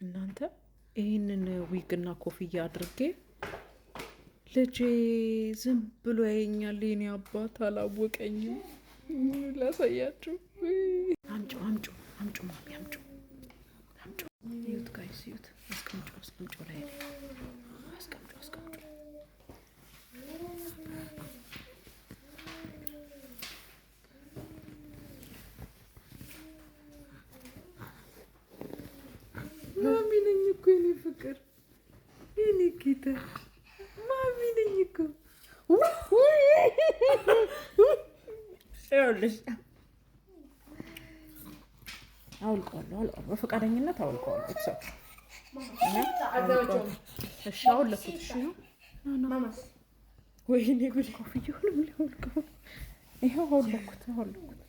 እናንተ ይህንን ዊግና ኮፍያ አድርጌ ልጄ ዝም ብሎ ያየኛል። የኔ አባት አላወቀኝም። ላሳያችሁ። አምጩ አምጩ አምጩ mommy አምጩ አምጩ። እዩት guys እዩት። አስቀምጩ አስቀምጩ ላይ አስቀምጩ አስቀምጩ። Mommy ነኝ እኮ የኔ ፍቅር የኔ ጌታ mommy ነኝ እኮ። ይኸውልሽ አውልቀዋለሁ፣ በፈቃደኝነት አውልቀዋለሁ። ሰው እሺ፣ አውለኩት። እሺ ነው። ወይኔ ጉድ! ኮፍያውንም ሊያወልቀው ይኸው አውለኩት፣ አውለኩት።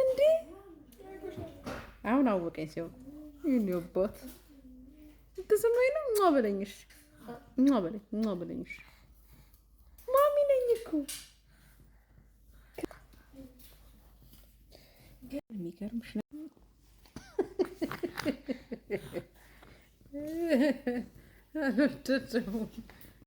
እንዴ አሁን አወቀኝ ሲሆን ይህን አባት ተሰማኝ ነው። ሟ በለኝሽ፣ ሟ በለኝ፣ ሟ በለኝሽ። Mommy ነኝ እኮ። የሚገርምሽ ነው። አልወደደውም።